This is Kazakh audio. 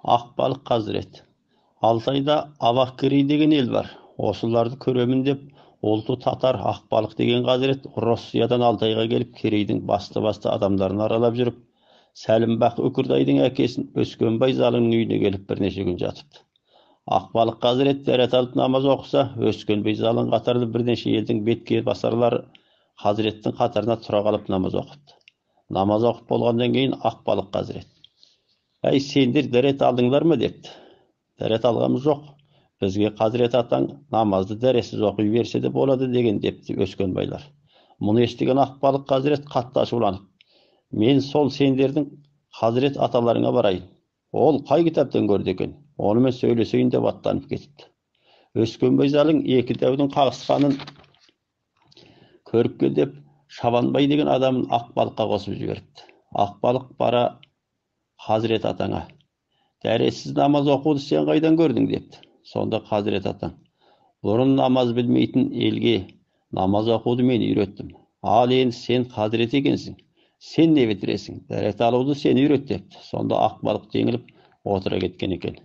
Ақбалық қазірет. Алтайда Авақкерей деген ел бар. Осыларды көремін деп ұлты татар Ақбалық деген қазірет Россиядан Алтайға келіп, Керейдің басты-басты адамдарын аралап жүріп, Сәлімбақ Үкірдайдың әкесін Өскенбай залыңның үйіне келіп бірнеше күн жатыпты. Ақбалық қазірет дәрет алып намаз оқыса, Өскенбай залың қатарлы бірнеше елдің бетке басарлары қазіреттің қатарына тұра қалып намаз оқыпты. Намаз оқып болғаннан кейін Ақбалық қазірет: «Әй, сендер дәрет алдыңдар ма?» депті. «Дәрет алғамыз жоқ. Бізге қазірет атаң намазды дәретсіз оқи берсе де болады деген», депті Өскенбайлар. Мұны естіген Ақбалық қазірет қатты ашуланып: «Мен сол сендердің қазірет аталарыңа барайын. Ол қай кітаптан көрді екен? Онымен сөйлесейін», деп аттанып кетіпті. Өскенбай залың екі дәудің қағысқанын көріп кел деп Шабанбай деген адамын Ақбалыққа қосып жіберіпті. Ақбалық бара қазірет атаңа: «Дәретсіз намаз оқуды сен қайдан көрдің?» депті. Сонда қазірет атаң: «Бұрын намаз білмейтін елге намаз оқуды мен үйреттім. Ал енді сен қазірет екенсің, сен не бітіресің? Дәрет алуды сен үйрет», депті. Сонда Ақбалық жеңіліп отыра кеткен екен.